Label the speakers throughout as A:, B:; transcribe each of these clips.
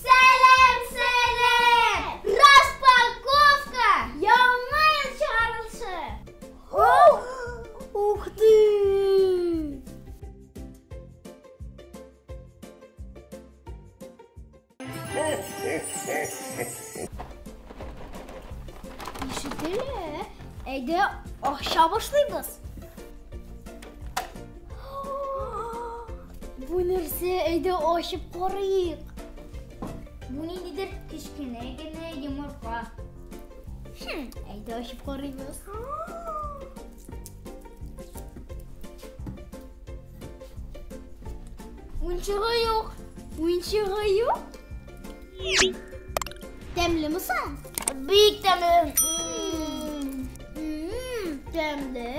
A: Сәлам, сәлам! Распаковка! Яңа ел чыгарылышы! Ух ты! Ишетелә. Әйдә, акча башлыйбыз. Бу нәрсә, әйдә ачып карыйк.
B: Бу ниндидер кечкенә генә йомырка.
A: Әйдә ачып карыйбыз. Уенчыгы юк. Уенчыгы юк. Тәмлеме соң?
B: Бик тәмле.
A: Тәмле.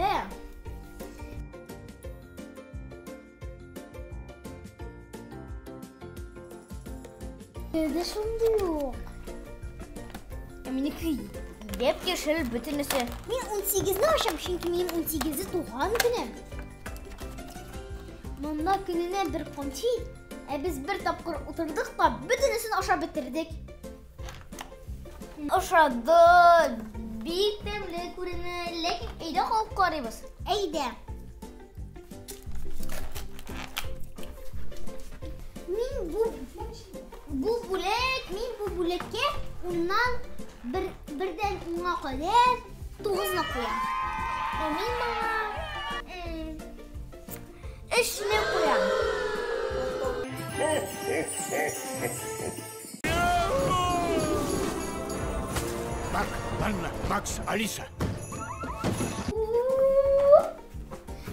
A: Дә шундый ук.
B: Ә минеке яп-яшел бөтенесе.
A: Мин 18-не ачам, чөнки минем 18-е туган көнем. Монда көненә бер конфет, ә без бер тапкыр утырдык та бөтенесен ашап бетердек.
B: Ошады. Бик тәмле күренә, ләкин әйдә калып карыйбыз.
A: Әйдә. Мин бу бүләк, мин бу бүләккә уннан бердән унга кадәр 9-ны куям.
B: Ә мин моңа 3-не куям.
C: Бак, Анна, Макс, Алиса.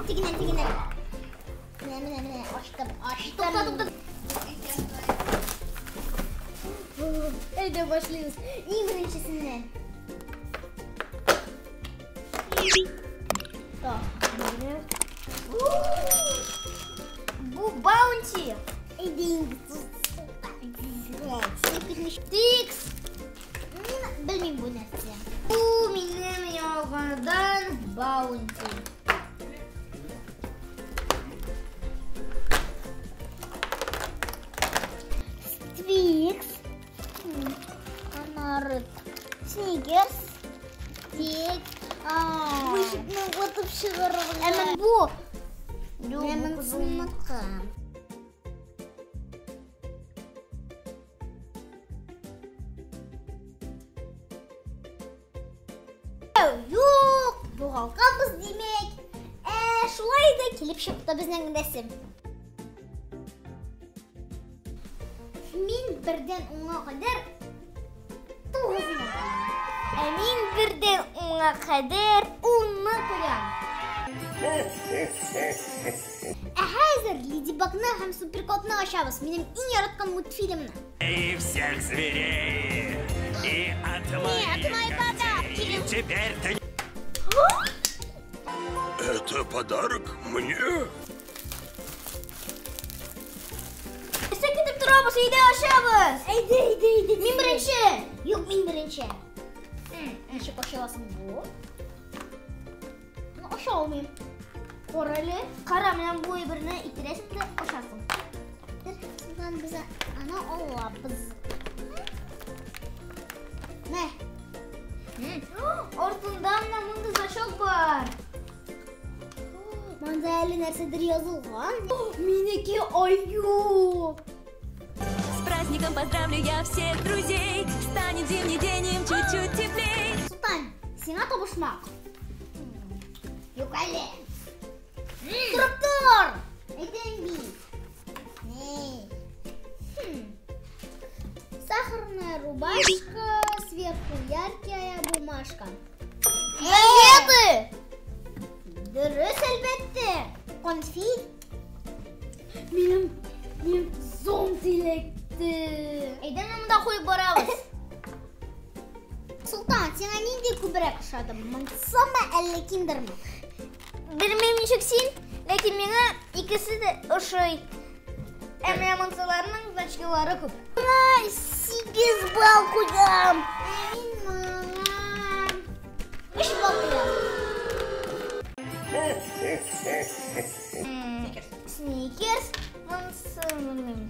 A: Тегенә, тегенә. Менә, менә, менә, ачтым, ачтым.
B: Тукта, тукта.
A: Әйдә башлыйбыз. Иң беренчесеннән. Так.
B: Бу Баунти.
A: Әйдә инде.
B: Тикс.
A: Мин белмим бу нәрсә.
B: Бу минем яңадан Баунти.
A: Твикс. Анары. Сникерс. Тик. Мышыкны ватып чыгарырга. Әмма бу.
B: Юк,
A: Менә
B: бу
A: монысыныкы. Юк, югалтканбыз димәк. Шулай да килеп чыкты безнең рәсем. Мин бердән унга кадәр 9-ны куям.
B: Ә мин бердән унга кадәр 10-ны куям.
A: Ә хәзер Леди Багны һәм Суперкотны ачабыз. Минем иң яраткан мультфильмны.
C: И всех зверей, и от
A: Нет,
C: моих
A: мои
C: когтей.
A: подарки.
C: Теперь ты...
D: Это подарок мне?
B: Нәрсә көтеп торабыз, әйдә ачабыз.
A: Әйдә, әйдә, әйдә.
B: Мин беренче.
A: Юк, мин беренче. Ничек ача аласың бу? Ну, ача алмыйм.
B: Кара әле. Кара, менә бу әйберне итерәсең дә ачасың.
A: Шуннан без аны алабыз. Мә.
B: Артында менә мондый значок бар.
A: Монда әле нәрсәдер язылган.
B: Минеке аю.
E: С праздником поздравлю я всех друзей. Станет зимний день им чуть-чуть теплей.
A: Султан, сиңа табышмак. Юк әле. Торып тор. Әйтәм бит. Ни? Сахарная рубашка, сверху яркая бумажка.
B: Газеты!
A: Дөрес, әлбәттә. Конфет.
B: Минем зонт эләкте. Әйдә, менә монда куеп барабыз.
A: Султан, сиңа нинди күбрәк ошады? Монсымы, әллә киндерме?
B: Белмим ничек син, ләкин миңа икесе дә ошый. Ә менә монсыларның значкалары күп.
A: Моңа 8 балл куям. Ә мин моңа 3 балл куям.
B: Сникерс, монсы белмим.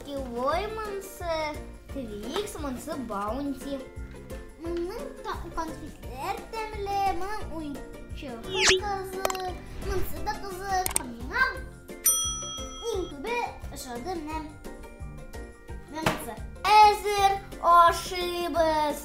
B: Милки Вой монсы, Твикс, монсы Баунти.
A: Моның конфетлар тәмле, моның уенчыгы кызык, монысы да кызык. Миңа иң күбе ошады менә монысы.
B: Әзер ашыйбыз.